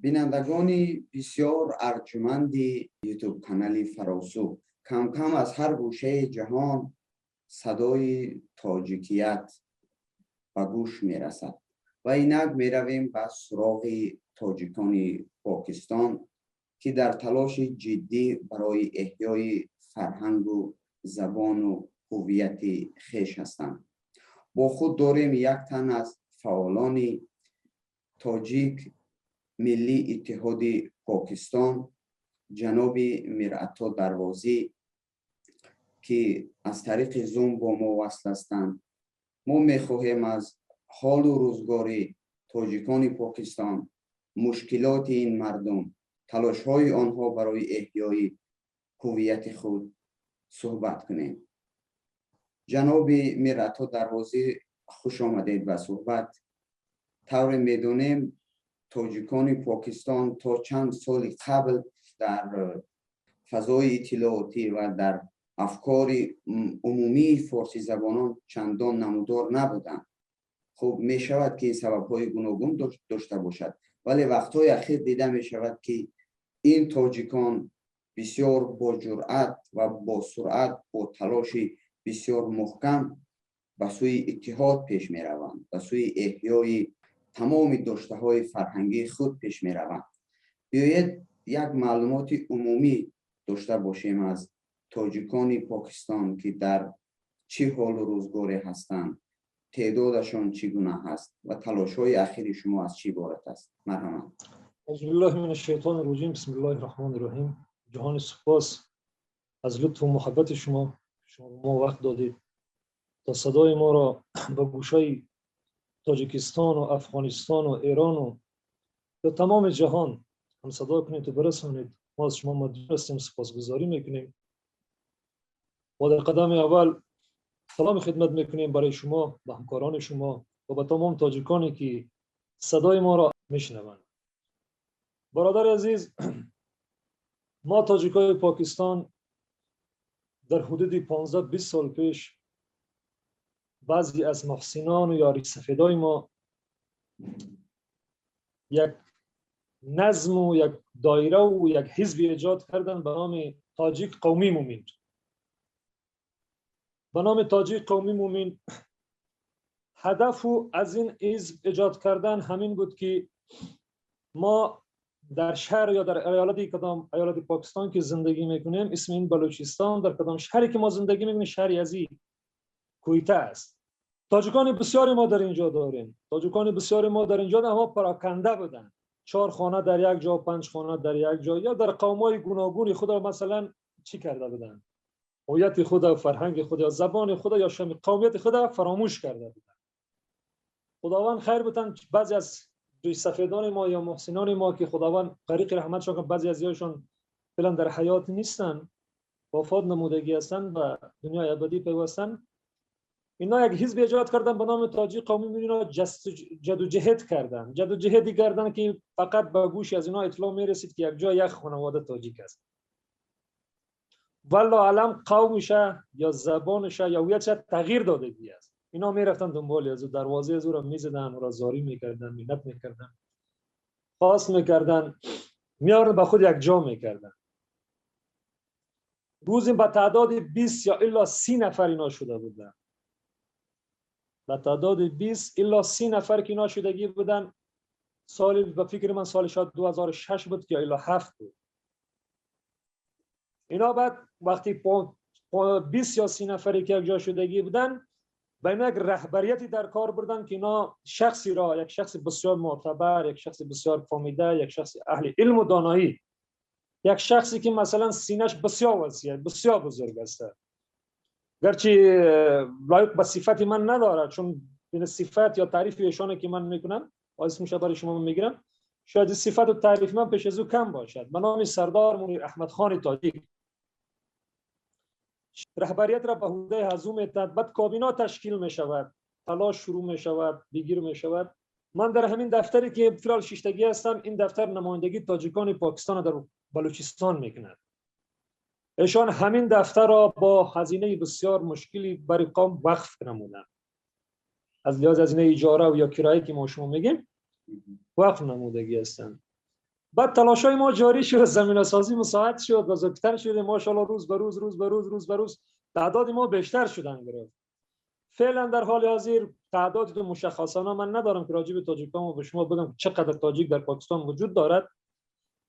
بینندگان بسیار ارجمند یوتیوب کانال فراسو، کم کم از هر گوشه جهان صدای تاجیکیت به گوش میرسد و اینک میرویم به سراغ تاجیکان پاکستان که در تلاش جدی برای احیای فرهنگ و زبان و هویت خویش هستند. با خود داریم یک تن از فعالان تاجیک ملی اتحاد پاکستان، جناب میرعطا دروازی که از طریق زوم با ما وصل هستند. ما میخواهیم از حال و روزگار تاجیکان پاکستان، مشکلات این مردم، تلاش های آنها برای احیای هویت خود صحبت کنیم. جناب میرعطا دروازی، خوش آمدید به صحبت. طور میدونیم تاجیکان پاکستان تا چند سال قبل در فضای اطلاعاتی و در افکار عمومی فارسی زبانان چندان نمودار نبودند. خب می شود که سبب‌های گوناگون داشته باشد، ولی وقت‌های اخیر دیده می شود که این تاجیکان بسیار با جرأت و با سرعت، با تلاش بسیار محکم به سوی اتحاد پیش می روند، به سوی احیای تمام داشته‌های فرهنگی خود پیش می روند. بیایید یک معلومات عمومی داشته باشیم از تاجیکان پاکستان که در چه حال و روزگاری هستند، تعدادشان چگونه هست و تلاش‌های اخیر شما از چی عبارت است. مرحمت. اعوذ بالله من الشیطان الرجیم، بسم الله الرحمن الرحیم. جهان سپاس از لطف و محبت شما، شما ما وقت دادید تا صدای ما را به گوشای تاجیکستان و افغانستان و ایران و به تمام جهان هم صدا کنید و برسانید. ما از شما مدیون هستیم، سپاسگزاری میکنیم. ما در قدم اول سلام خدمت میکنیم برای شما، به همکاران شما و به تمام تاجیکانی که صدای ما را میشنوند. برادر عزیز، ما تاجیکای پاکستان در حدود 15-20 سال پیش بعضی از محسنان و یاری سفیدای ما یک نظم و یک دایره و یک حزب ایجاد کردن به نام تاجیک قومی مومنت. به نام تاجیک قومی مومنت هدف از این حزب ایجاد کردن همین بود که ما در شهر یا در ایالت کدام ایالت پاکستان که زندگی میکنیم، اسم این بلوچستان، در کدام شهری که ما زندگی میکنیم، شهری ازی کویته است. تاجیکان بسیاری ما در اینجا داریم. تاجیکان بسیاری ما در اینجا اما پراکنده بودن. 4 خانه در یک جا، 5 خانه در یک جا، یا در قومای گوناگونی خود را مثلا چی کرده بودن؟ هویت خود و فرهنگ خود یا زبان خود یا شمی قومیت خود را فراموش کرده بودن. خداوند خیر بودن بعضی از دوی سفیدان ما یا محسنان ما که خداوند غریق رحمتشان کنه، بعضی از یاشون فعلا در حیات نیستن، وفات نمودگی هستن و دنیای ابدی پیوستن. اینا یک حزب ایجاد کردن به نام تاجیک قومی. اینا جد و جهد کردن، جد و جهدی کردن که فقط به گوش از اینا اطلاع میرسید که یک جای یک خانواده تاجیک است. والله علم قومش یا زبانش یا هویتش تغییر دادگی است. اینا میرفتن دنبال از دروازه از او را میزدن، او را زاری میکردن، منت میکردن، خواست میکردن، میارن به خود یک جا میکردن. روزی به تعداد 20 یا الا 30 نفر اینا شده بودن. به تعداد 20 الا 30 نفر که اینا شدگی بودن. سال به فکر من سال شاید 2006 بود یا الا 7 بود. اینا بعد وقتی 20 یا 30 نفری که یک جا شدگی بودن، به اینا یک رهبریتی در کار بردن که اینا شخصی را، یک شخص بسیار معتبر، یک شخص بسیار فهمیده، یک شخص اهل علم و دانایی، یک شخصی که مثلا سینه‌اش بسیار وسیع، بسیار بزرگ است، گرچه لایق به صفت من نداره، چون این صفت یا تعریف ایشانه که من میکنم اسمش برای شما میگیرم، شاید صفت و تعریف من پیش از او کم باشد. به نام سردار منیر احمد خان تاجیک رهبریت را به عهده هزو میتد. بعد کابینا تشکیل می شود، تلاش شروع می شود، بگیر می شود. من در همین دفتری که فعلا شیشتگی هستم، این دفتر نمایندگی تاجیکان پاکستان در بلوچستان میکند. ایشان همین دفتر را با هزینه بسیار مشکلی برای قوم وقف نمودند. از لحاظ هزینه اجاره و یا کرایه که ما شما میگیم وقف نمودگی هستند. بعد تلاش‌های ما جاری شد، زمینه سازی مساعد شد، بزرگتر شد، ماشاءالله روز به روز روز به روز روز به روز تعداد ما بیشتر شدن گرفت. فعلا در حال حاضر تعداد مشخصانه من ندارم که راجع به تاجیکان به شما بگم چقدر تاجیک در پاکستان وجود دارد،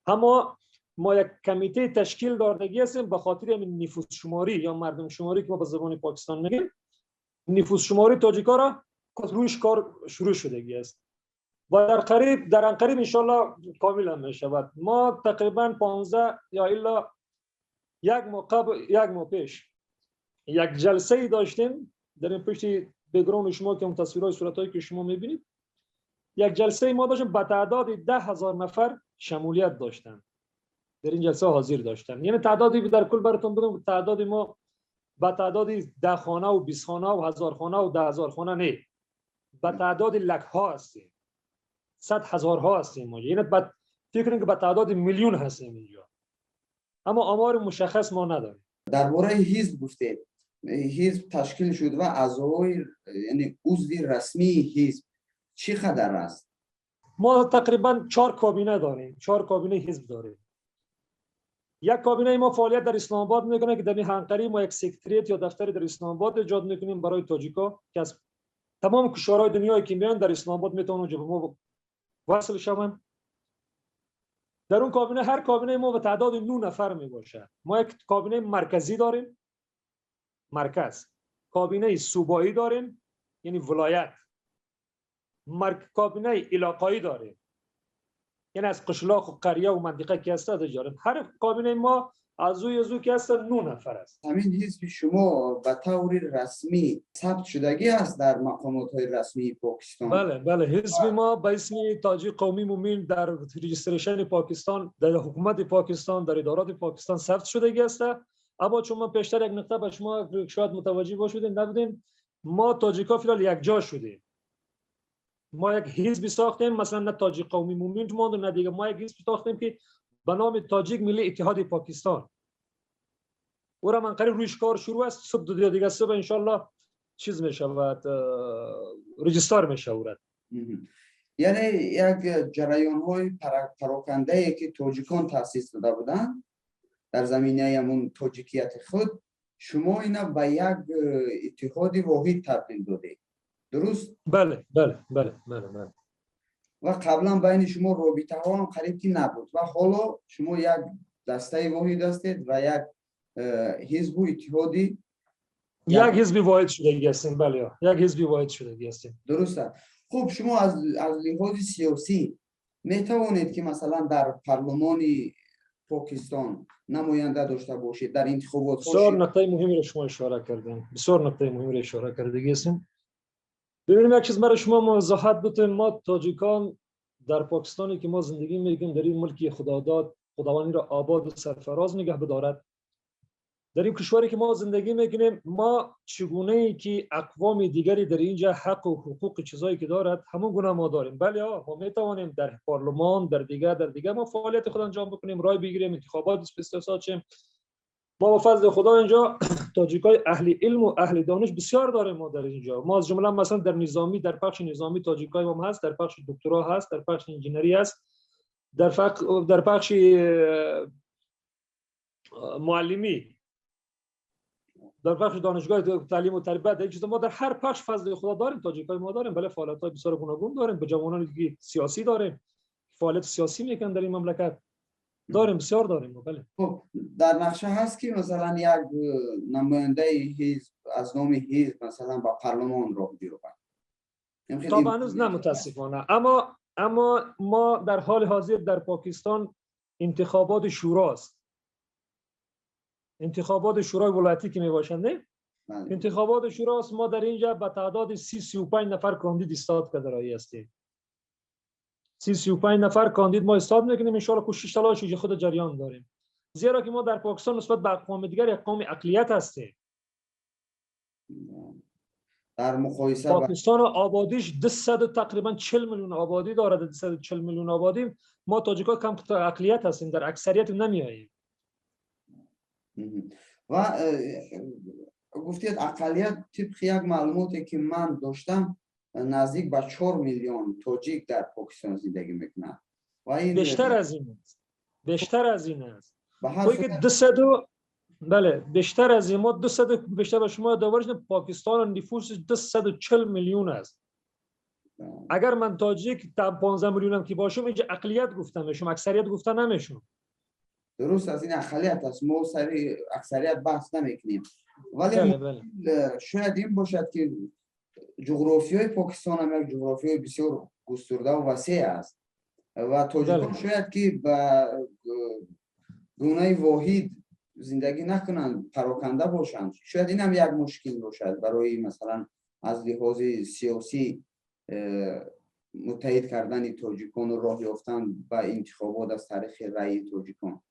اما ما یک کمیته تشکیل دادگی هستیم به خاطر همین نفوس شماری یا مردم شماری که ما به زبان پاکستان میگیم. نفوس شماری تاجیکا را روش کار شروع شدگی است و در قریب در عنقریب ان شاء الله کامل هم میشود. ما تقریبا 15 یا الا یک ماه قبل، یک ماه پیش یک جلسه ای داشتیم در این پشت background شما که اون تصویرهای صورتایی که شما میبینید، یک جلسه ما داشتیم به تعداد 10,000 نفر شمولیت داشتن در این جلسه حاضر داشتن. یعنی تعدادی در کل براتون بگم تعداد ما به تعداد 10 خانه و 20 خانه و 1000 خانه و 10,000 خانه نه، به تعداد لک ها هستیم، 100,000 ها هستیم ما. یعنی بعد فکر کنیم که به تعداد میلیون هستیم اینجا، اما آمار مشخص ما نداریم. درباره حزب گفتید، حزب تشکیل شد و اعضای یعنی عضو رسمی حزب چی قدر است؟ ما تقریبا 4 کابینه داریم، 4 کابینه حزب داریم. یک کابینه ما فعالیت در اسلام آباد میکنه که در این هنقری ما یک سکرتریت یا دفتری در اسلام آباد ایجاد میکنیم برای تاجیکا که از تمام کشورهای دنیای که میان در اسلام آباد میتونن اونجا به ما وصل شوند. در اون کابینه هر کابینه ما به تعداد 9 نفر میباشه. ما یک کابینه مرکزی داریم، مرکز، کابینه صوبایی داریم یعنی ولایت، کابینه علاقایی داریم یعنی از قشلاق و قریه و منطقه که هست داریم. هر کابینه ما از او که هست 9 نفر است. همین حزب شما به طور رسمی ثبت شدگی است در مقامات های رسمی پاکستان؟ بله بله، حزب ما به اسم تاجیک قومی مومین در registration پاکستان، در حکومت پاکستان، در ادارات پاکستان ثبت شدگی است. اما چون من پیشتر یک نقطه به شما شاید متوجه باشید نبودیم، ما تاجیکا فعلا یک جا شدیم. ما یک حزب ساختیم، مثلا نه تاجیک قومی movement ماند نه دیگه، ما یک حزب ساختیم که به نام تاجیک ملی اتحاد پاکستان. او را من قریب رویش کار شروع است، صبح دو دیگه صبح ان شاء الله چیز میشود، register میشود. یعنی یک جریان های پراکنده ای که تاجیکان تاسیس داده بودند در زمینه همون تاجیکیت خود، شما اینا به یک اتحاد واحد تبدیل دادید، درست؟ بله بله بله بله بله. و قبلا بین شما رابطه ها هم قریب که نبود و حالا شما یک دسته واحد هستید و یک حزب و اتحادی، یک حزب واحد شده هستیم. بله، یک حزب واحد شده هستیم، درست. خب شما از لحاظ سیاسی می توانید که مثلا در پارلمان پاکستان نماینده داشته باشید در انتخابات؟ بسیار نقطه مهمی را شما اشاره کردین، بسیار نقطه مهمی را اشاره کردید هستیم. ببینیم یک چیز برای شما موضوعات بتیم. ما تاجیکان در پاکستانی که ما زندگی میکنیم، در این ملکی خداداد خداوندی را آباد و سرفراز نگه بدارد، در این کشوری که ما زندگی میکنیم، ما چگونه ای که اقوام دیگری در اینجا حق و حقوق چیزایی که دارد همون گونه ما داریم. بله ما میتوانیم در پارلمان، در دیگه ما فعالیت خود انجام بکنیم، رای بگیریم، انتخابات استحصال شیم. ما با فضل خدا اینجا تاجیکای اهل علم و اهل دانش بسیار داریم. ما در اینجا ما از جمله مثلا در نظامی، در بخش نظامی تاجیکای ما هست، در بخش دکترا هست، در بخش انجینری هست، در بخش معلمی، در بخش دانشگاه تعلیم و تربیت، این چیزا ما در هر بخش فضل خدا داریم، تاجیکای ما داریم. بله فعالیت‌های بسیار گوناگون داریم، به جوانانی که سیاسی داریم، فعالیت سیاسی میکنن در این مملکت داریم، بسیار داریم. بله. خب در نقشه هست که مثلا یک نماینده حزب از نام حزب مثلا با پارلمان راه بیاورد؟ تا هنوز نه متاسفانه، اما ما در حال حاضر در پاکستان انتخابات شوراست، انتخابات شورای ولایتی که میباشند، نه؟ انتخابات شوراست. ما در اینجا به تعداد 35 نفر کاندید ایستاد کرده رایی هستیم. 35 نفر کاندید ما استاد میکنیم، ان شاء الله کوشش تلاش خود جریان داریم، زیرا که ما در پاکستان نسبت به اقوام دیگر یک قوم اقلیت هستیم. در مقایسه پاکستان آبادیش 200 تقریبا 40 میلیون آبادی دارد. 240 میلیون آبادی ما تاجیکا کم اقلیت هستیم، در اکثریت نمیاییم. و گفتید اقلیت، طبق یک معلوماتی که من داشتم نزدیک به 4 میلیون تاجیک در پاکستان زندگی میکنند و این بیشتر از این است، بیشتر از این است. که 200 بله بیشتر از این، ما 200 بیشتر به شما دوباره پاکستان نفوس 240 میلیون است. اگر من تاجیک تا 15 میلیون هم که باشم اینجا اقلیت گفتم میشم، اکثریت گفته نمیشم. درست از این اقلیت است، ما سری اکثریت بحث نمیکنیم. ولی بله بله. شاید این باشد که جغرافیای پاکستان هم یک جغرافیای بسیار گسترده و وسیع است و تاجیکان شاید که به گونه واحد زندگی نکنند، پراکنده باشند. شاید این هم یک مشکل باشد برای مثلا از لحاظ سیاسی متحد کردن تاجیکان و راه یافتن به انتخابات از طریق رأی تاجیکان.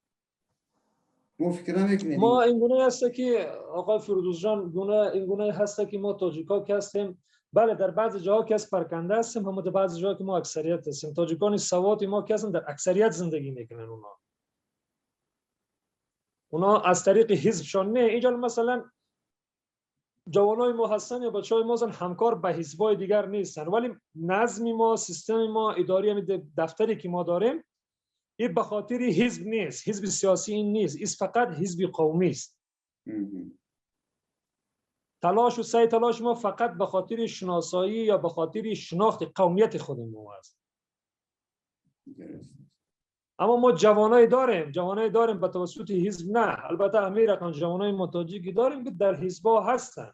ما فکر نمی‌کنیم. ما این گونه هست که آقای فردوس جان، این گونه هست که ما تاجیکا که هستیم، بله در بعض جاها که از پرکنده هستیم، هم در بعض جاها که ما اکثریت هستیم. تاجیکان سوات ما که هستن در اکثریت زندگی میکنن. اونا از طریق حزبشان نه. اینجا مثلا جوانای ما هستن یا بچهای ما هستن، همکار به حزبای دیگر نیستن، ولی نظم ما، سیستم ما، اداری دفتری که ما داریم، این به خاطر حزب نیست، حزب سیاسی این نیست، این فقط حزب قومی است. تلاش و سعی تلاش ما فقط به خاطر شناسایی یا به خاطر شناخت قومیت خود ما است. اما ما جوانای داریم، به توسط حزب نه. البته همه رقم جوانای ما تاجیکی داریم که در حزب‌ها هستن،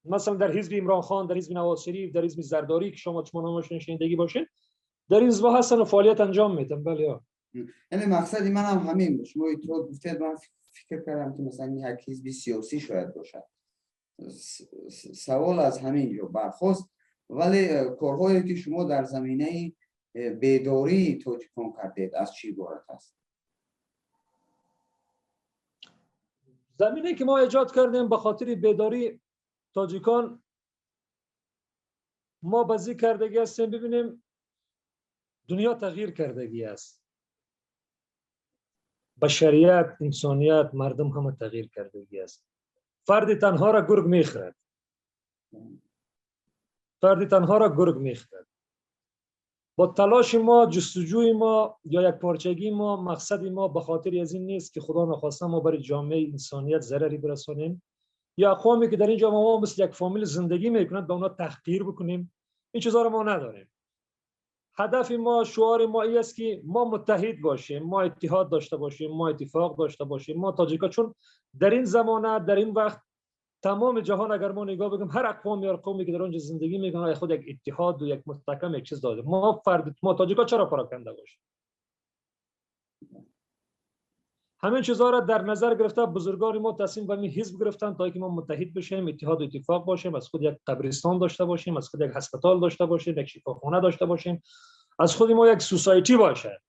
مثلا در حزب عمران خان، در حزب نواز شریف، در حزب زرداری که شما چون نامشون شنیدگی باشین، در حزب‌ها هستن و فعالیت انجام میدن. بله یعنی مقصد من هم همین. شما اینطور گفتید، من فکر کردم که مثلا یک حزب سیاسی شاید باشد. سوال از همین جو برخاست. ولی کارهایی که شما در زمینه بیداری تاجیکان کردید از چی عبارت است؟ زمینه که ما ایجاد کردیم به خاطر بیداری تاجیکان، ما بازی کردگی هستیم. ببینیم دنیا تغییر کردگی است، بشریت، انسانیت، مردم همه تغییر کردگی است. فرد تنها را گرگ میخورد، فرد تنها را گرگ میخورد. با تلاش ما، جستجوی ما یا یک پارچگی ما، مقصد ما به خاطر از این نیست که خدا نخواسته ما برای جامعه انسانیت ضرری برسانیم یا اقوامی که در اینجا ما مثل یک فامیل زندگی میکنند به اونا تحقیر بکنیم. این چیزا رو ما نداریم. هدف ما، شعار ما این است که ما متحد باشیم، ما اتحاد داشته باشیم، ما اتفاق داشته باشیم، ما تاجیکا. چون در این زمانه، در این وقت تمام جهان اگر ما نگاه بکنیم، هر اقوام یا قومی که در اونجا زندگی میکنن خود یک اتحاد و یک مستحکم یک چیز داره. ما فرد، ما تاجیکا چرا پراکنده باشیم؟ همین چیزها را در نظر گرفته بزرگان ما تصمیم به این حزب گرفتن تا اینکه ما متحد بشیم، اتحاد و اتفاق باشیم، از خود یک قبرستان داشته باشیم، از خود یک هسپتال داشته باشیم، یک شفاخانه داشته باشیم، از خود ما یک سوسایتی باشه،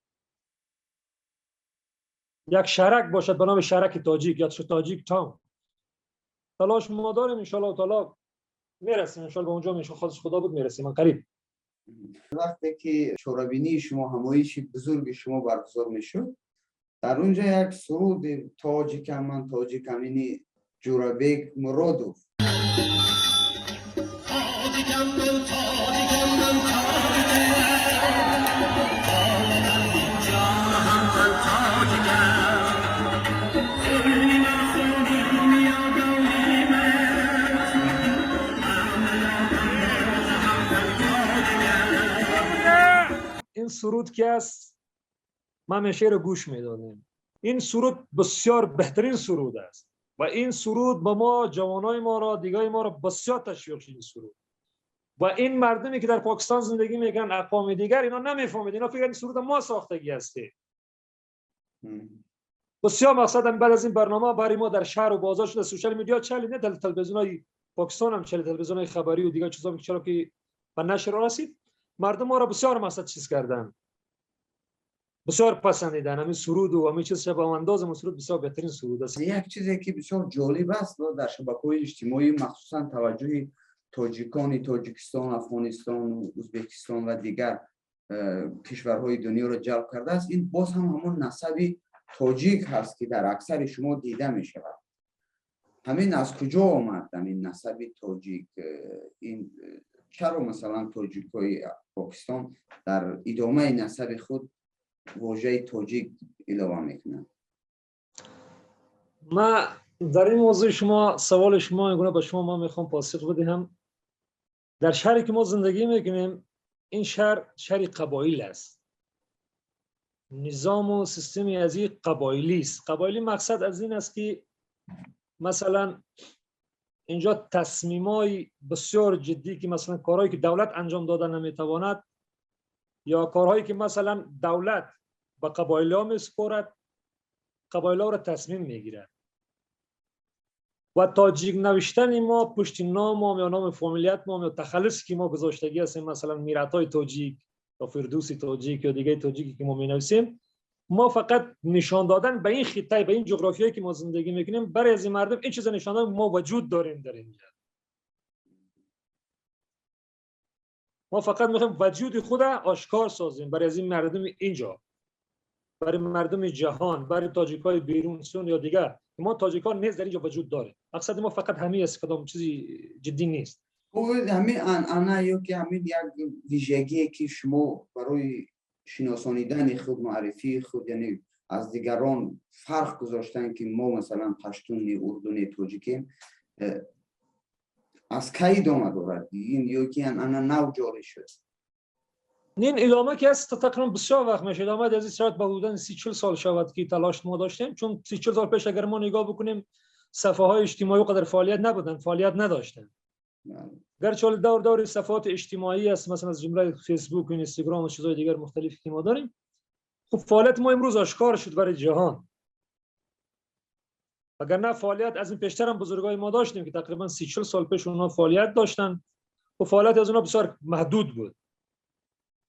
یک شرک باشد به نام شرک تاجیک یا تاجیک تاون. تلاش ما داریم، ان شاء الله تعالی میرسیم، ان شاء الله به اونجا میشه، خدا بود میرسیم من قریب. وقتی که چوربینی شما، همایش بزرگ شما برگزار میشد، در اونجا یک سرود تاجیکم من تاجیکم، اینی جورابک مرادوف. تاجیکم من تاجیکم من تاجیکم، اینجا هم من تاجیکم، خونی من خونی میادانی من، این سرود که است ما همیشه رو گوش میدادیم. این سرود بسیار بهترین سرود است و این سرود به ما، جوانای ما را، دیگای ما را بسیار تشویق شد این سرود. و این مردمی که در پاکستان زندگی میکنن، اقوام دیگر، اینا نمیفهمید، اینا فکر این سرود ما ساختگی هستی. بسیار مقصدم بعد از این برنامه برای ما در شهر و بازار شده، social media چلی، نه در تلویزیون‌های پاکستان هم چلی، تلویزیون‌های خبری و دیگر چیزا که چرا که به نشر رسید، مردم ما را بسیار مقصد چیز کردن، بسیار پسندیدن همین سرود و همین چیز به انداز سرود بسیار بهترین سرود است. یک چیزی که بسیار جالب است و در شبکه‌های اجتماعی مخصوصا توجه تاجیکان تاجیکستان، افغانستان، ازبکستان و دیگر کشورهای دنیا را جلب کرده است، این باز هم همون نسب تاجیک هست که در اکثر شما دیده می شود. همین از کجا آمد همین نسب تاجیک؟ این چرا مثلا تاجیک‌های پاکستان در ادامه نسب خود واژه تاجیک علاوه میکنند؟ ما در این موضوع شما سوال شما اینگونه به شما ما میخوام پاسخ بدهم. در شهری که ما زندگی میکنیم این شهر شهر قبایل است. نظام و سیستمی از این قبایلی است. قبایلی مقصد از این است که مثلا اینجا تصمیمای بسیار جدی که مثلا کارهایی که دولت انجام داده نمیتواند یا کارهایی که مثلا دولت به قبایل ها میسپارد، قبایل ها را تصمیم میگیرد. و تاجیک نوشتن ما پشت نام ما یا نام فامیلیت ما یا تخلص که ما گذاشتگی هستیم، مثلا میرعطای تاجیک یا فردوسی تاجیک یا دیگه تاجیکی که ما می نویسیم، ما فقط نشان دادن به این خطه، به این جغرافیایی که ما زندگی میکنیم، برای از این مردم این چیز نشان دادن ما وجود داریم در اینجا. ما فقط میخوایم وجود خود آشکار سازیم برای از این مردم اینجا، برای مردم جهان، برای تاجیکای بیرون سون یا دیگر. ما تاجیکان نیز در اینجا وجود داره. مقصد ما فقط همین است، کدام چیزی جدی نیست. همین عنعنه یا که همین یک ویژگی که شما برای شناسانیدن خود، معرفی خود، یعنی از دیگران فرق گذاشتن که ما مثلا پشتونی، اردنی، تاجیکیم، از کی ادامه دارد این یا که عنعنه نو جاری شد؟ این ادامه که است تقریبا بسیار وقت میشه ادامه از این شاید به حدود 30-40 سال شود که تلاش ما داشتیم. چون 30-40 سال پیش اگر ما نگاه بکنیم صفحه های اجتماعی قدر فعالیت نبودن، فعالیت نداشتن. گرچه دور دور صفحات اجتماعی است، مثلا از جمله فیسبوک و اینستاگرام و چیزهای دیگر مختلفی که ما داریم. خب فعالیت ما امروز آشکار شد برای جهان، وگرنه فعالیت از این پیشتر هم بزرگای ما داشتیم که تقریبا 30-40 سال پیش اونها فعالیت داشتن و فعالیت از اونها بسیار محدود بود.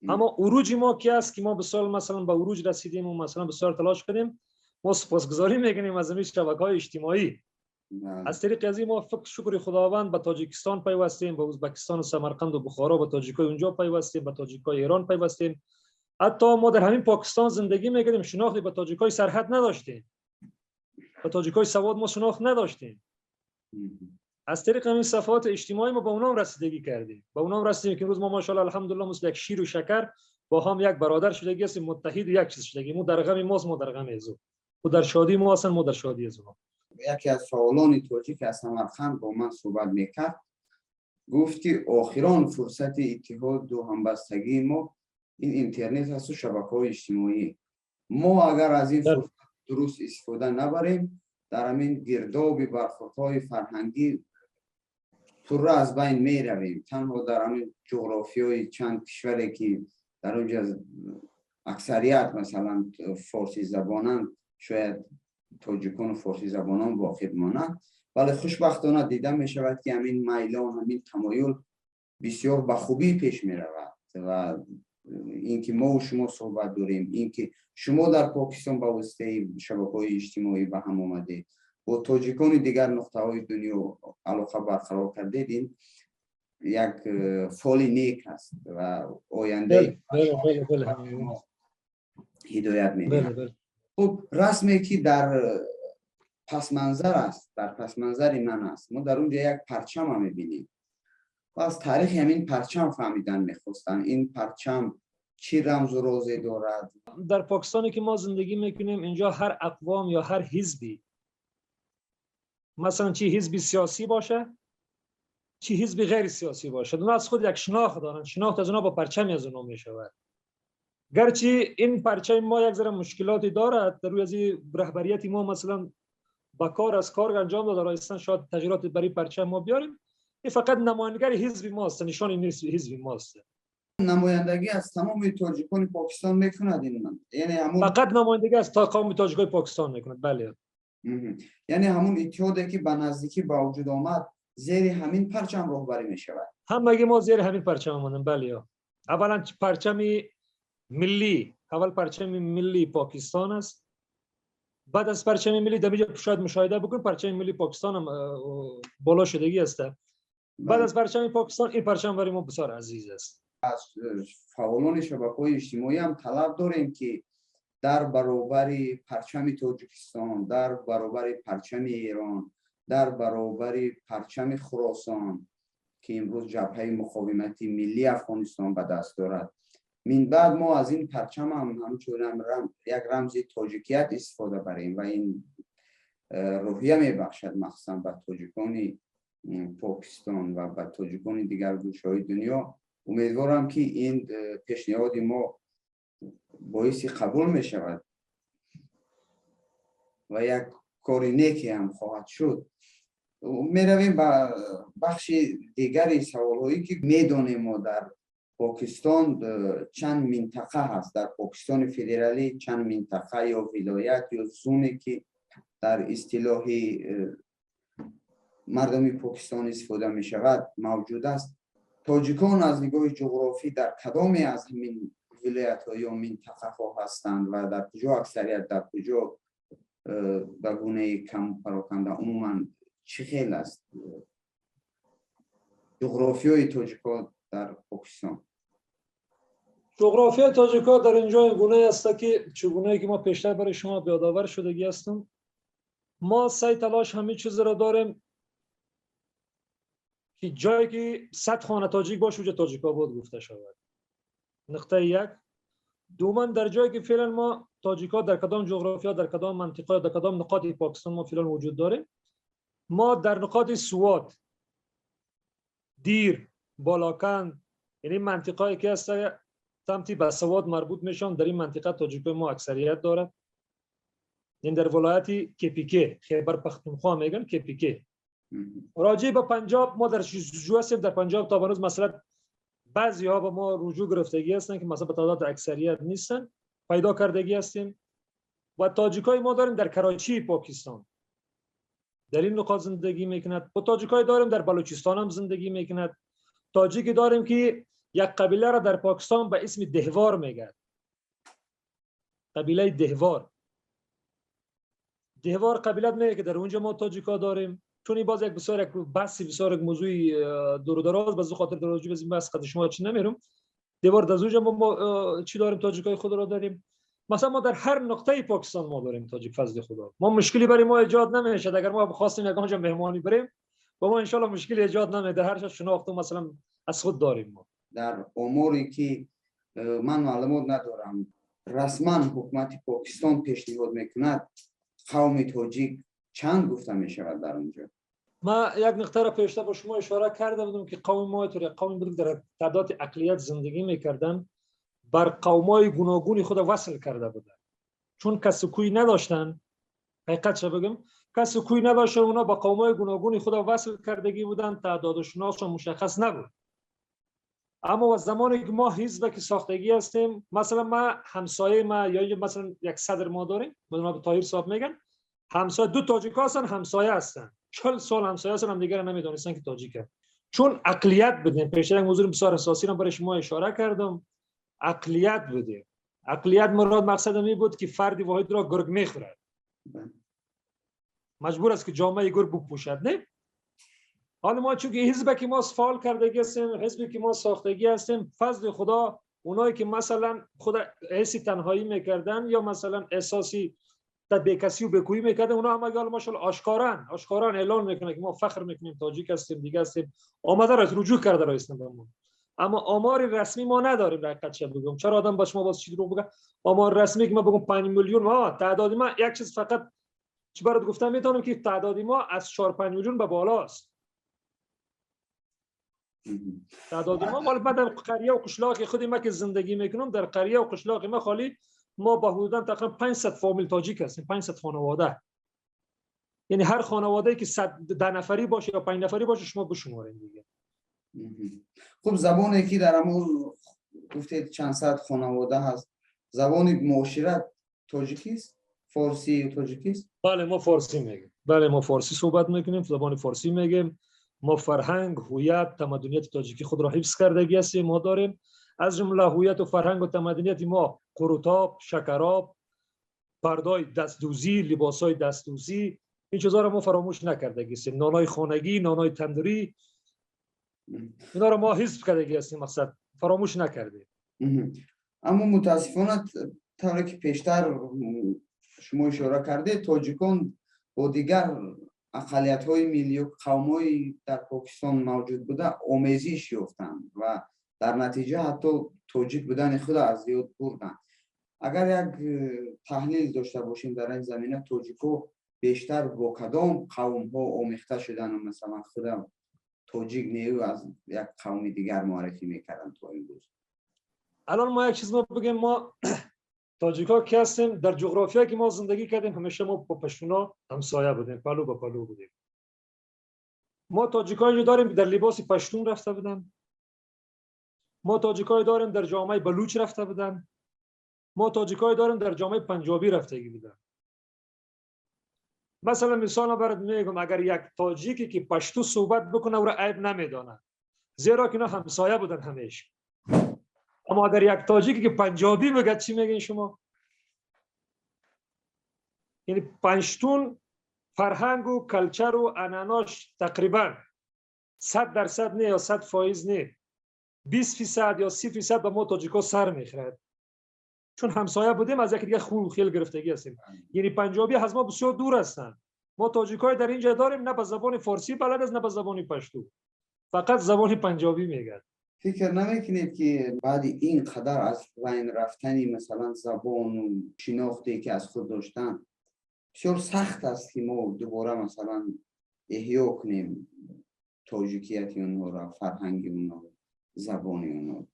اما عروج ما که است که ما به سال مثلا به عروج رسیدیم و مثلا بسیار تلاش کردیم، ما سپاسگزاری میکنیم از این شبکه‌های اجتماعی. از طریق از این ما فکر شکر خداوند به تاجیکستان پیوستیم، به ازبکستان و سمرقند و بخارا، به تاجیکای اونجا پیوستیم، به تاجیکای ایران پیوستیم. حتی ما در همین پاکستان زندگی میکردیم، شناختی به تاجیکای سرحد نداشتیم، به تاجیکای سواد ما شناخت نداشتیم. از طریق همین صفحات اجتماعی ما به اونام رسیدگی کردیم، به اونام رسیدیم که امروز ما ماشاءالله الحمدلله مثل یک شیر و شکر با هم یک برادر شدگی هستیم، متحد یک چیز شدگی. ما در غم ماست، ما در غم ازو، و در شادی ما هستن، ما در شادی ازو. یکی از فعالان تاجیک از سمرقند با من صحبت میکرد، گفت که آخران فرصت اتحاد و همبستگی ما این اینترنت هست و شبکه‌های اجتماعی. ما اگر از این فرصت درست استفاده نبریم، در همین گرداب برخوردهای فرهنگی پرره از بین می رویم. تنها در همین جغرافیای چند کشوری که در اونجا اکثریت مثلا فارسی زبانند، شاید تاجیکان و فارسی زبانان باقی بمانند، ولی خوشبختانه دیده می شود که همین میلان، همین تمایل بسیار به خوبی پیش می رود و اینکه ما و شما صحبت داریم، اینکه شما در پاکستان با واسطه شبکه‌های اجتماعی به هم آمدید با تاجیکان دیگر نقطه‌های دنیا علاقه برقرار کردید، این یک فال نیک است و آینده هدایت می‌دهد. خب رسمی که در پس منظر است، در پس منظر من است، ما در اونجا یک پرچم هم می‌بینیم. از تاریخ همین پرچم فهمیدن می‌خواستن، این پرچم چی رمز و رازی دارد؟ در پاکستانی که ما زندگی میکنیم اینجا هر اقوام یا هر حزبی، مثلا چی حزب سیاسی باشه چی حزب غیر سیاسی باشه، اونا از خود یک شناخت دارن، شناخت از اونا با پرچم از اونا میشود. گرچه این پرچم ما یک ذره مشکلاتی دارد در روی از رهبریت ما، مثلا با کار از کار انجام داده رایستان، شاید تغییرات برای پرچم ما بیاریم. این فقط نمایندگر حزب ماست، نشان حزب ماست. نمایندگی از تمام تاجیکان پاکستان میکند این من. یعنی همون فقط نمایندگی از تمام تاجیکان پاکستان میکند. بله. یعنی همون اتحادی که به نزدیکی با وجود آمد زیر همین پرچم راهبری میشود. همگی ما زیر همین پرچم آمدیم. بله. اولا پرچمی ملی، اول پرچم ملی پاکستان است. بعد از پرچم ملی در شاید مشاهده بکن پرچم ملی پاکستان هم بالا شدگی است. بعد از پرچم پاکستان این پرچم برای ما بسیار عزیز است. از فعالان شبکه‌های اجتماعی هم طلب داریم که در برابر پرچم تاجیکستان، در برابر پرچم ایران، در برابر پرچم خراسان که امروز جبهه مقاومت ملی افغانستان به دست دارد، من بعد ما از این پرچم هم همچنان یک رمز تاجیکیت استفاده بریم و این روحیه میبخشد مخصوصا به تاجیکان پاکستان و به تاجیکان دیگر گوشه‌های دنیا. امیدوارم که این پیشنهاد ما باعث قبول می شود و یک کار نیکی هم خواهد شد. می رویم به بخش دیگری سوالهایی که می دانیم ما در پاکستان چند منطقه هست، در پاکستان فدرالی چند منطقه یا ولایت یا زونی که در اصطلاح مردم پاکستان استفاده می شود موجود است. تاجیکان از نگاه جغرافی در کدامی از همین ولایت ها یا منطقه ها هستند و در کجا اکثریت، در کجا به گونه کم پراکنده، عموما چه خیل است جغرافیای تاجیکان در پاکستان؟ جغرافیای تاجیکان در اینجا گونه است که چگونه که ما پیشتر برای شما یادآور شدگی هستم، ما سعی تلاش همه چیز را داریم که جایی که 100 خانه تاجیک باشه اونجا تاجیک آباد گفته شود. نقطه یک. دوما در جایی که فعلا ما تاجیک‌ها در کدام جغرافیا، در کدام منطقه، در کدام نقاط پاکستان ما فعلا وجود داریم، ما در نقاط سوات، دیر، بالاکند، یعنی منطقه‌ای که هست سمتی به سوات مربوط میشن، در این منطقه تاجیک‌های ما اکثریت دارد. یعنی در ولایت کپیکه، خیبر پختونخوا میگن کپیکه. راجع به پنجاب ما در جوجو هستیم. در پنجاب تا هنوز مثلا بعضی ها به ما رجوع گرفتگی هستن که مثلا به تعداد اکثریت نیستن، پیدا کردگی هستیم. و تاجیکای ما داریم در کراچی پاکستان، در این نقاط زندگی میکند. و تاجیکای داریم در بلوچستان هم زندگی میکند. تاجیکی داریم که یک قبیله را در پاکستان به اسم دهوار میگن، قبیله دهوار. دهوار قبیله میگه که در اونجا ما تاجیکا داریم. چون این باز یک بسیار یک بحث بسیار یک موضوع دور و دراز، باز خاطر دراجی باز این بحث قد شما چی نمیرم. دیوار در اونجا ما چی داریم؟ تاجیکای خود را داریم. مثلا ما در هر نقطه پاکستان ما داریم تاجیک، فضل خدا. ما مشکلی برای ما ایجاد نمیشه. اگر ما بخواستیم یک اونجا مهمانی بریم با ما ان شاء الله مشکلی ایجاد نمیشه. در هر جا شناخت مثلا از خود داریم ما. در اموری که من معلومات ندارم، رسما حکومت پاکستان پیشنهاد میکند قوم تاجیک چند گفته میشود در اونجا؟ ما یک نقطه را پیشتر با شما اشاره کرده بودم که قوم ما طور قوم بود در تعداد اقلیت زندگی میکردن، بر قومای گوناگونی خود وصل کرده بودن. چون کس کوی نداشتن، حقیقت چه بگم، کس کوی نداشتن، اونا با قومای گوناگونی خود وصل کردگی بودن، تعداد شناسشون مشخص نبود. اما از زمانی که ما حزب که ساختگی هستیم، مثلا ما همسایه ما یا مثلا یک صدر ما داریم، مثلا طاهر صاحب میگن همسایه، دو تاجیک هستن، همسایه هستن، 40 سال همسایه هستن، هم دیگر نمیدونستن که تاجیکه. چون اقلیت بودیم، پیشتر یک موضوع بسیار اساسی را برای شما اشاره کردم، اقلیت بودیم. اقلیت مراد مقصد می بود که فرد واحد را گرگ میخورد، مجبور است که جامعه گرگ بپوشد، نه؟ حالا ما چون که حزب که ما فعال کردگی هستیم، حزبی که ما ساختگی هستیم، فضل خدا اونایی که مثلا خود حسی تنهایی میکردن یا مثلا احساسی تا بیکسی و بکویی میکردن، اونا هم اگه ماشاءالله آشکارا اعلان میکنن که ما فخر میکنیم تاجیک هستیم، دیگه هستیم، آمده را رجوع کرده را هستیم به ما. اما آمار رسمی ما نداریم. حقیقت چه بگم، چرا آدم با شما باز چی دروغ بگه؟ آمار رسمی که ما بگم 5 میلیون، ما تعداد ما یک چیز فقط چی برات گفتم میتونم که تعداد ما از 4-5 میلیون به بالاست. تعداد ما مال بعد قریه و قشلاق خود ما که زندگی میکنم، در قریه و قشلاق ما خالی ما با حدوداً تقریبا 500 فامیل تاجیک هستیم، 500 خانواده. یعنی هر خانواده‌ای که 110 نفری باشه یا 5 نفری باشه شما بشمارین دیگه. خب زبانی که در امور گفتید چند صد خانواده هست، زبان معاشرت تاجیکی است؟ فارسی تاجیکی است؟ بله ما فارسی میگیم. بله ما فارسی صحبت میکنیم، زبان فارسی میگیم. ما فرهنگ، هویت، تمدنیت تاجیکی خود را حفظ کردگی هستیم، ما داریم. از جمله هویت و فرهنگ و تمدنیت ما قروتاب، شکراب، پردای دستدوزی، لباسای دستدوزی، این چیزا رو ما فراموش نکردگی هستیم. نانای خانگی، نانای تندوری، اینا رو ما حفظ کردگی هستیم، مقصد فراموش نکردیم. اما متاسفانه طوری که پیشتر شما اشاره کرده، تاجیکان با دیگر اقلیت های ملی و قوم در پاکستان موجود بوده آمیزش یافتند و در نتیجه حتی تاجیک بودن خود از یاد بردند. اگر یک تحلیل داشته باشیم در این زمینه، تاجیکو بیشتر با کدام قوم ها آمیخته شدن و مثلا خود تاجیک نیو از یک قوم دیگر معرفی میکردن تا امروز؟ الان ما یک چیز ما بگیم، ما تاجیک ها که هستیم، در جغرافیایی که ما زندگی کردیم همیشه ما با پشتونا همسایه بودیم، پلو به پلو بودیم. ما تاجیکایی داریم که در لباس پشتون رفته بودن، ما تاجیکایی داریم در جامعه بلوچ رفته بودن، ما تاجیکایی داریم در جامعه پنجابی رفتگی بودن. مثلا مثال برات میگم، اگر یک تاجیکی که پشتو صحبت بکنه او را عیب نمیدانه، زیرا که اینا همسایه بودن همیشه. اما اگر یک تاجیکی که پنجابی بگه چی میگین شما؟ یعنی پشتون فرهنگ و culture و عنعناش تقریبا 100% نه یا 100% نه، 20% یا 30% به ما تاجیکا سر میخورد، چون همسایه بودیم، از یکی دیگه خو خیل گرفتگی هستیم. یعنی پنجابی از ما بسیار دور هستند. ما تاجیکای در اینجا داریم نه به زبان فارسی بلد است نه به زبان پشتو، فقط زبان پنجابی میگه. فکر نمیکنید که بعد این قدر از بین رفتنی مثلا زبان و شناختی که از خود داشتن بسیار سخت است که ما دوباره مثلا احیا کنیم تاجیکیت اونها را، فرهنگ اونها، زبان اونها؟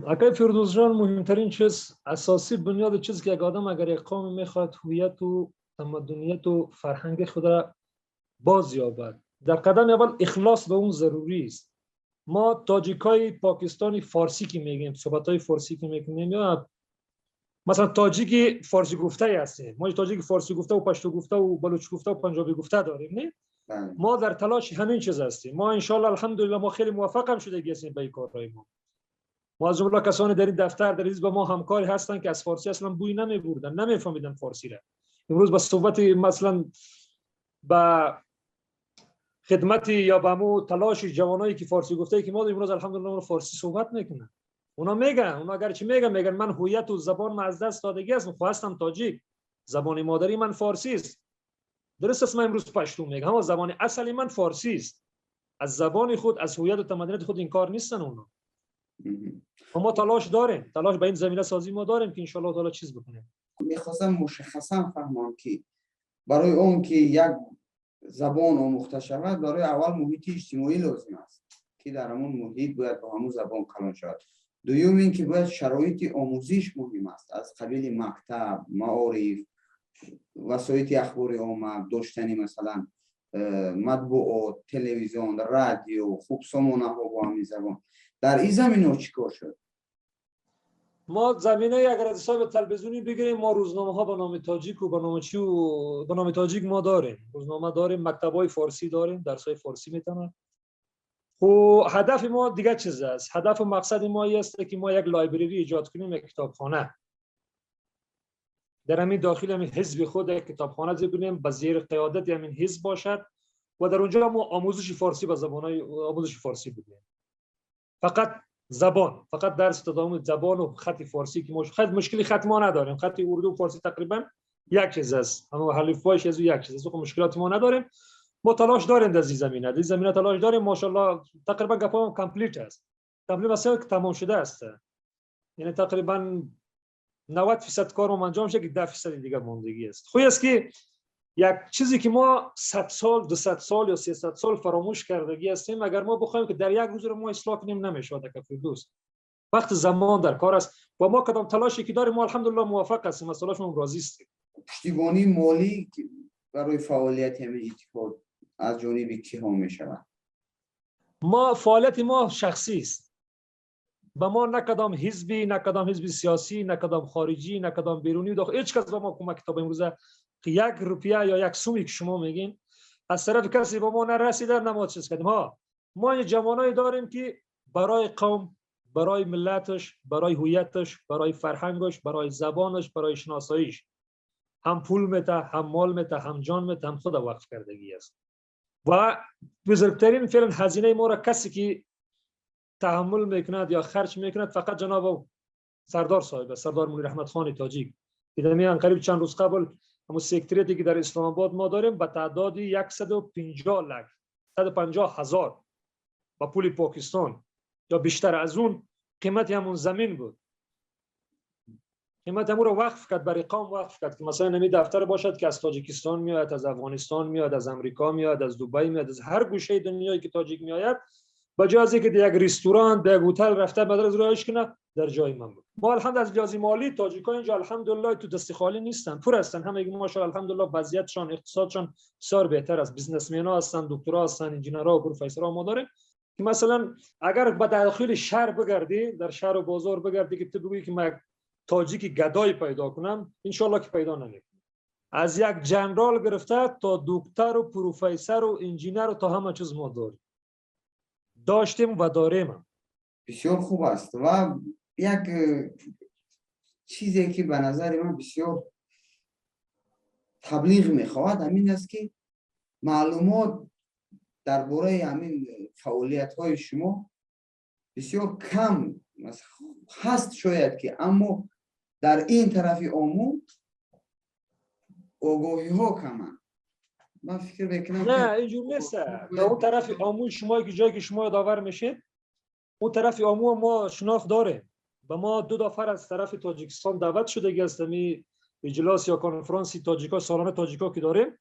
اکای فردوس جان، مهمترین چیز، اساسی بنیاد چیز که یک آدم اگر یک قوم میخواد هویت و تمدنیت و فرهنگ خود را باز یابد، در قدم اول اخلاص به اون ضروری است. ما تاجیکای پاکستانی فارسی که میگیم، صحبت‌های فارسی که میکنیم، یا مثلا تاجیک فارسی گفته هستیم، ما تاجیک فارسی گفته و پشتو گفته و بلوچ گفته و پنجابی گفته داریم، نه؟ ما در تلاش همین چیز هستیم. ما انشالله الحمدلله ما خیلی موفق هم شده هستیم به این کارهای ما. ما از جمله کسانی در این دفتر در حزب ما همکاری هستند که از فارسی اصلا بوی نمیبردن، نمیفهمیدن فارسی را. امروز با صحبت مثلا با خدمتی یا با مو تلاش جوانایی که فارسی گفته که ما امروز الحمدلله فارسی صحبت میکنن، اونا میگن، اونا اگرچه میگن من هویت و زبان من از دست دادگی است، من هستم تاجیک، زبان مادری من فارسی است. درست است من امروز پشتو میگم، اما زبان اصلی من فارسی است. از زبان خود، از هویت و تمدنیت خود انکار نیستن اونا. ما تلاش داریم، تلاش به این زمینه سازی ما داریم که ان شاء الله تعالی چیز بکنیم. میخواستم مشخصا فهمم که برای اون که یک زبان آموخته شود، برای اول محیط اجتماعی لازم است که در همون محیط باید با همون زبان کلان شود. دوم این که باید شرایط آموزش مهم است، از قبیل مکتب، معارف، وسایل اخبار عامه، داشتن مثلا مطبوعات، تلویزیون، رادیو، خوب سامانه ها با همین زبان. در این زمینه چیکار شد؟ ما زمینه اگر از حساب تلویزیونی بگیریم، ما روزنامه ها به نام تاجیک و به نام چی و به نام تاجیک ما داریم، روزنامه داریم، مکتب های فارسی داریم، درس های فارسی میتونن. خب هدف ما دیگه چیز است. هدف و مقصد ما این است که ما یک library ایجاد کنیم، یک کتابخانه در همین داخل همین حزب خود یک کتابخانه بکنیم، به زیر قیادت همین حزب باشد و در اونجا ما آموزش فارسی به زبان‌های آموزش فارسی بدیم. فقط زبان، فقط درس تداوم زبان و خط فارسی که ما خط مشکلی خط ما نداریم، خط اردو و فارسی تقریبا یک چیز است، اما حلف‌هایش از یک چیز است، خب مشکلات ما نداریم. ما تلاش داریم در این زمینه، در این زمینه تلاش داریم، ماشاءالله تقریبا گپام complete است، تقریبا مثلا تمام شده است، یعنی تقریبا 90% کار ما انجام شده که 10% دیگه ماندگی است. خوب است که یک چیزی که ما 100 سال، 200 سال یا 300 سال فراموش کردگی هستیم، اگر ما بخوایم که در یک روز رو ما اصلاح کنیم نمیشه فردوس. وقت زمان در کار است و ما کدام تلاشی که داریم ما الحمدلله موفق هستیم، از تلاش ما راضی هستیم. پشتیبانی مالی برای فعالیت همین اتحاد از جانب کی‌ها میشود؟ ما فعالیت ما شخصی است. به ما نه کدام حزبی، نه کدام حزب سیاسی، نه کدام خارجی، نه کدام بیرونی، داخل هیچ کس به ما کمک تا به امروز یک روپیه یا یک سومی که شما میگین از طرف کسی به ما نرسیده، نه ما چیز کردیم. ها، ما این جوانایی داریم که برای قوم، برای ملتش، برای هویتش، برای فرهنگش، برای زبانش، برای شناساییش هم پول میته، هم مال میته، هم جان میته، هم خود وقف کردگی است. و بزرگترین فعلا هزینه ما را کسی که تحمل میکند یا خرج میکند فقط جناب سردار صاحب، سردار منیر احمد خان تاجیک. دیدم قریب چند روز قبل همون secretariat ی که در اسلام آباد ما داریم به تعداد 150 لک 150 هزار با پول پاکستان یا بیشتر از اون قیمت همون زمین بود، قیمت همون رو وقف کرد، برای قوم وقف کرد که مثلا نمی دفتر باشد که از تاجیکستان میاد، از افغانستان میاد، از امریکا میاد، از دبی میاد، از هر گوشه دنیایی که تاجیک میآید، با جای از اینکه در یک رستوران، در یک هتل رفته بدل از رایش کنه، در جای من بود. ما الحمد از لحاظ مالی تاجیکا اینجا الحمدلله تو دست خالی نیستن، پر هستن همه، ماشاءالله الحمدلله وضعیتشان، اقتصادشان بسیار بهتر است، businessman ها هستن، دکترا هستن، انجینرها و پروفسورها ما داریم که مثلا اگر به داخل شهر بگردی، در شهر و بازار بگردی که تو بگویی که من تاجیک گدای پیدا کنم، ان شاء الله که پیدا نمیکنم. از یک جنرال گرفته تا دکتر و پروفسور و انجینر و تا همه چیز ما داریم، داشتیم و داریم. بسیار خوب است. و یک چیزی که به نظر من بسیار تبلیغ میخواهد همین است که معلومات درباره همین فعالیت های شما بسیار کم هست شاید که، اما در این طرف آمو آگاهی ها کمن. من فکر میکنم نه اینجور نیست. در اون طرف آمو شما که جایی که شما داور میشید، اون طرف آمو ما شناخت داره. و ما دو نفر از طرف تاجیکستان دعوت شده هستیم، اجلاس یا کنفرانس تاجیکا سالانه تاجیکا که داریم،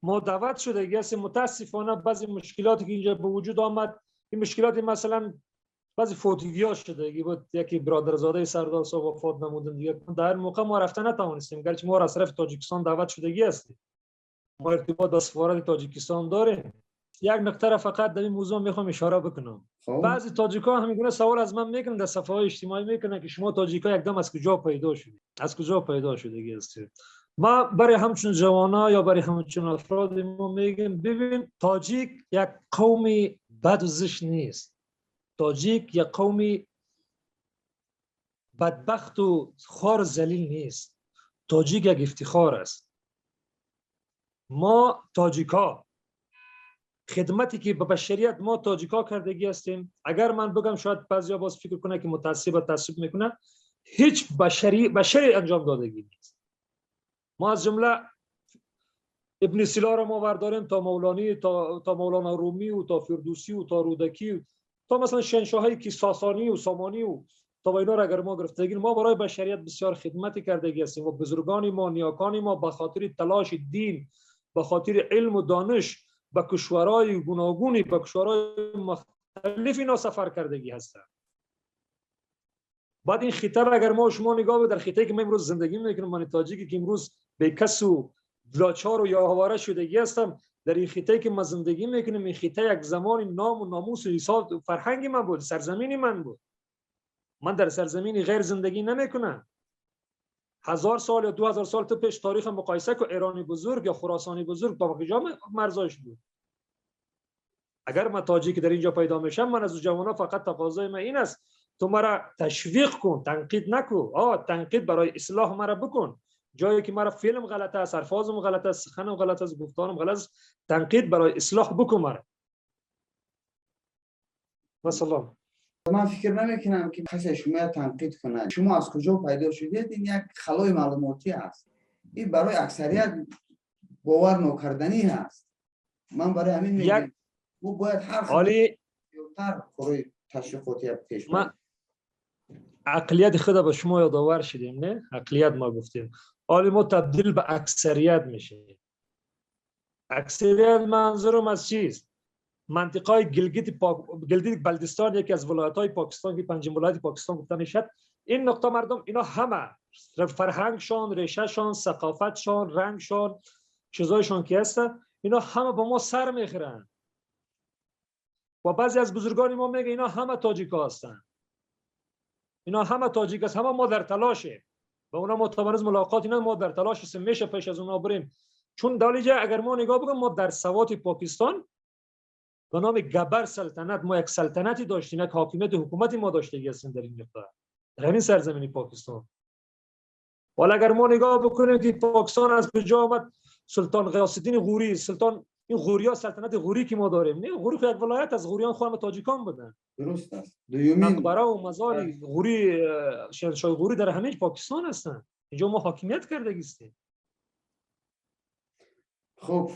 ما دعوت شده هستیم. متاسفانه بعضی مشکلاتی که اینجا به وجود آمد، این مشکلات مثلا بعضی فوتگی شده بود، یکی برادرزاده سردار صاحب وفات نمودن دیگه، در موقع ما رفته نتوانستیم، گرچه ما از طرف تاجیکستان دعوت شدگی هستیم، ما ارتباط با سفارت تاجیکستان داریم. یک نکته را فقط در این موضوع میخوام اشاره بکنم. بعضی تاجیکا همین گونه سوال از من میکنن در صفحه های اجتماعی میکنن که شما تاجیکا یکدم از کجا پیدا شدید، از کجا پیدا شدگی هستید. ما برای همچون جوانا یا برای همچون افراد ما میگیم ببین، تاجیک یک قوم بد و زشت نیست، تاجیک یک قوم بدبخت و خوار و ذلیل نیست، تاجیک یک افتخار است. ما تاجیکا خدمتی که به بشریت ما تاجیکا کردگی هستیم، اگر من بگم شاید بعضیا باز فکر کنه که متعصب و تعصب میکنه، هیچ بشری انجام دادگی نیست. ما از جمله ابن سینا را ما برداریم تا مولانی، تا مولانا رومی و تا فردوسی و تا رودکی، تا مثلا شهنشاهایی که ساسانی و سامانی و تا اینا را اگر ما گرفتگیم، ما برای بشریت بسیار خدمتی کردگی هستیم و بزرگان ما، نیاکان ما به خاطر تلاش دین، به خاطر علم و دانش به کشورهای گوناگونی، به کشورهای مختلف اینا سفر کردگی هستند. بعد این خطر اگر ما شما نگاه به در خطه‌ای که ما امروز زندگی میکنیم، من تاجیکی که امروز به کس و لاچار و یا آواره شدگی هستم، در این خطه‌ای که ما زندگی میکنیم، این خطه یک زمان نام و ناموس و حساب و فرهنگ من بود، سرزمین من بود. من در سرزمین غیر زندگی نمیکنم. 1000 سال یا 2000 سال تو پیش تاریخ مقایسه که ایرانی بزرگ یا خراسانی بزرگ با کجا مرزایش بود. اگر من تاجیک در اینجا پیدا میشم، من از جوانا فقط تقاضای من این است تو مرا تشویق کن، تنقید نکو. تنقید برای اصلاح مرا بکن. جایی که مرا فیلم غلط است، الفاظم غلط است، سخنم غلط است، گفتارم غلط است، تنقید برای اصلاح بکن مرا. و سلام. من فکر نمیکنم که کسی شما تنقید کنه. شما از کجا پیدا شدید؟ این یک خلای معلوماتی است. این برای اکثریت باور نکردنی هست. من برای همین میگم او باید هر عالی زودتر کارهای تشریفاتی پیش ما عقلیت خود به شما یادآور شدیم، نه؟ عقلیت ما گفتیم. حالی ما تبدیل به اکثریت میشه. اکثریت منظورم از چیست؟ منطقه گلگیت بلدستان یکی از ولایت‌های پاکستان که پنجم ولایت پاکستان گفته میشد، این نقطه مردم اینا همه فرهنگشان، ریشهشان، ثقافتشان، رنگشان، چیزایشان که هستن، اینا همه با ما سر میخورن. و بعضی از بزرگان ما میگه اینا همه تاجیکا هستن، اینا همه تاجیک هست، همه ما در تلاشیم و اونا ما تا ملاقات اینا ما در تلاش هستیم، میشه پیش از اونا بریم. چون دالیجا اگر ما نگاه بکنیم، ما در سوات پاکستان به نام گبر سلطنت، ما یک سلطنتی داشتیم، یک حاکمیت حکومتی ما داشتگی هستیم در این مقدار، در همین سرزمین پاکستان. حالا اگر ما نگاه بکنیم که پاکستان از کجا آمد، سلطان غیاث الدین غوری، سلطان این غوریا، سلطنت غوری که ما داریم، نه غوری یک ولایت از غوریان خو تاجیکان بودن. درست است. دومین مقبره و مزار غوری، شاهنشاه غوری در همه پاکستان هستند. اینجا ما حاکمیت کردگیستیم. خب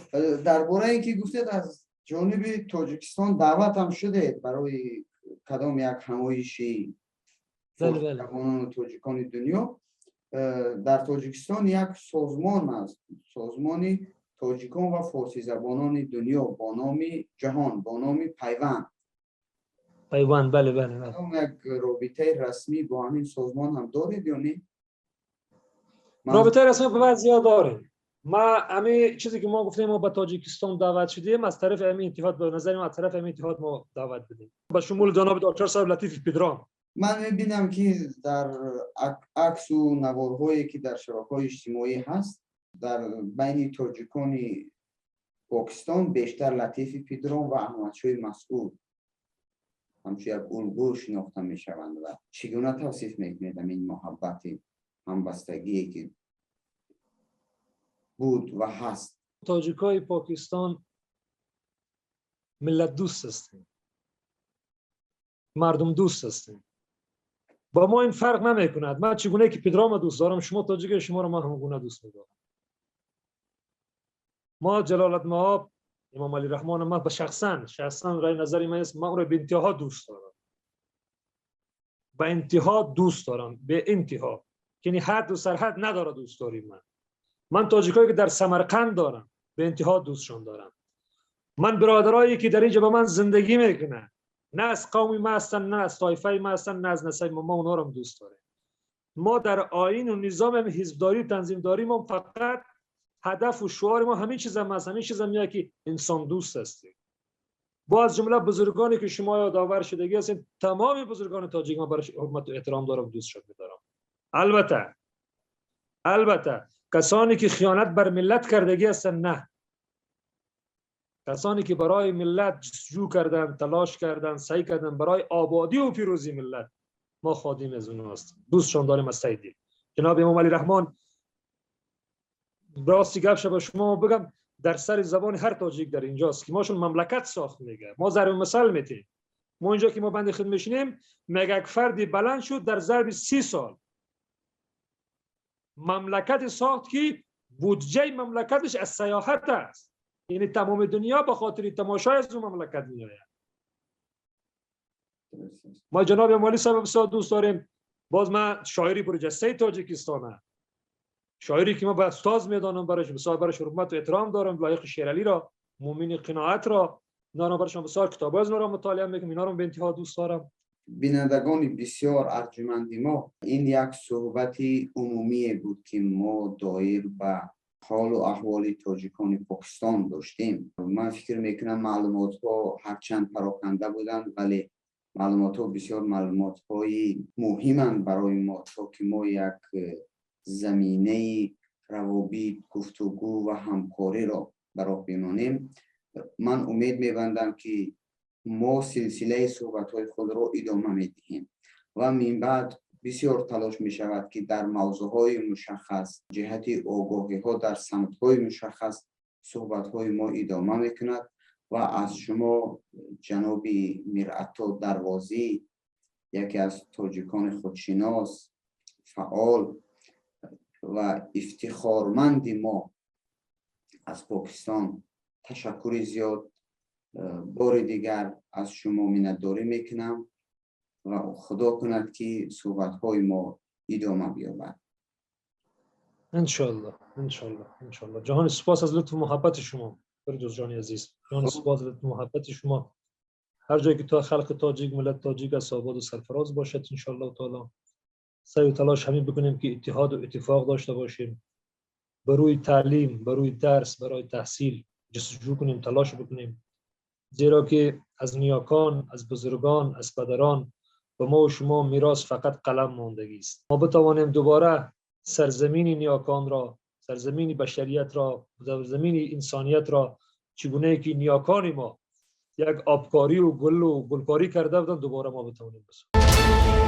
درباره اینکه گفتید از جانب تاجیکستان دعوت هم شده برای کدام یک همایشی فارسی‌زبانان تاجیکان دنیا، در تاجیکستان یک سازمان است، سازمان تاجیکان و فارسی زبانان دنیا با نام جهان، با نام پیوند. پیوند، بله بله بله. یک رابطه رسمی با همین سازمان هم دارید یا نه؟ رابطه رسمی با بعضی داریم. ما همه چیزی که ما گفتیم ما به تاجیکستان دعوت شدیم از طرف همین اتحاد، به نظر ما از طرف همین اتحاد ما دعوت بدیم، با شمول جناب دکتر صاحب لطیف پدرام. من می‌بینم که در عکس و نوارهایی که در شبکه‌های اجتماعی هست، در بین تاجیکان پاکستان بیشتر لطیف پدرام و احمدشاه مسعود همچون یک الگو شناخته میشوند. و چگونه توصیف میکنید این محبت همبستگی که بود و هست؟ تاجیکای پاکستان ملت دوست هستیم، مردم دوست هستیم. با ما این فرق نمیکند. من چگونه که پدرام دوست دارم، شما تاجیک شما رو من همگونه دوست میدارم. ما جلالت مآب امام علی رحمان ما به شخصا رای نظری من است، من او را به انتها دوست دارم، به انتها دوست دارم، به انتها، یعنی حد و سرحد نداره دوست داریم. من تاجیکایی که در سمرقند دارم به انتها دوستشان دارم. من برادرایی که در اینجا با من زندگی میکنن، نه از قوم ما هستن، نه از طایفه ما هستن، نه از نسل ما، اونا رو هم دوست داریم. ما در آیین و نظام حزبداری و تنظیمداری ما فقط هدف و شعار ما همین چیز هم هست، همین چیز هم میاد که انسان دوست هستیم. با از جمله بزرگانی که شما یادآور شدگی هستین، تمام بزرگان تاجیک ما برای حرمت و احترام دارم، دوست شد میدارم. البته کسانی که خیانت بر ملت کردگی هستن نه، کسانی که برای ملت جستجو کردن، تلاش کردن، سعی کردن برای آبادی و پیروزی ملت، ما خادم از اونها هستیم، دوستشان داریم از ته دل. جناب امام علی رحمان، راستی گپ به شما بگم، در سر زبان هر تاجیک در اینجاست که ماشون مملکت ساخت میگه. ما ضرب مثال میتیم. ما اینجا که ما بند خود میشینیم، میگه یک فردی بلند شد در ضرب 30 سال مملکت ساخت که بودجه مملکتش از سیاحت است. یعنی تمام دنیا به خاطر تماشای از اون مملکت میآید. ما جناب امالی صاحب بسیار دوست داریم. باز من شاعری برجسته تاجیکستانه، شاعری که ما به استاد میدانم، برایش بسیار برایش حرمت و احترام دارم، لایق شیرعلی را، مومن قناعت را، اینا را برایش بسیار کتاب از را مطالعه میکنم، اینا را به انتها دوست دارم. بینندگان بسیار ارجمند ما، این یک صحبت عمومی بود که ما دایر به حال و احوال تاجیکان پاکستان داشتیم. من فکر میکنم معلومات ها هرچند پراکنده بودند، ولی معلومات ها بسیار معلومات های مهمند برای ما تا که ما یک زمینه روابط، گفتگو و همکاری را براه بمانیم. من امید میبندم که ما سلسله صحبت‌های خود را ادامه میدهیم و من بعد بسیار تلاش میشود که در موضوعهای مشخص جهت آگاهی‌ها در سمت‌های مشخص صحبت‌های ما ادامه میکند و از شما جناب میرعطا دروازی، یکی از تاجیکان خودشناس، فعال و افتخارمند ما از پاکستان، تشکر زیاد. بار دیگر از شما منتداری میکنم و خدا کند که صحبت‌های ما ادامه بیابد. انشالله، انشالله، انشالله. جهان سپاس از لطف و محبت شما فردوس جان عزیز. جهان سپاس از لطف و محبت شما. هر جایی که تا خلق تاجیک، ملت تاجیک از آباد و سرفراز باشد انشالله تعالی. سعی و تلاش همین بکنیم که اتحاد و اتفاق داشته باشیم، بروی تعلیم، بروی درس، برای تحصیل جستجو کنیم، تلاش بکنیم، زیرا که از نیاکان، از بزرگان، از پدران به ما و شما میراث فقط قلم ماندگی است. ما بتوانیم دوباره سرزمین نیاکان را، سرزمین بشریت را، سرزمین انسانیت را چگونه که نیاکان ما یک آبکاری و گل و گلکاری کرده بودن، دوباره ما بتوانیم بسازیم.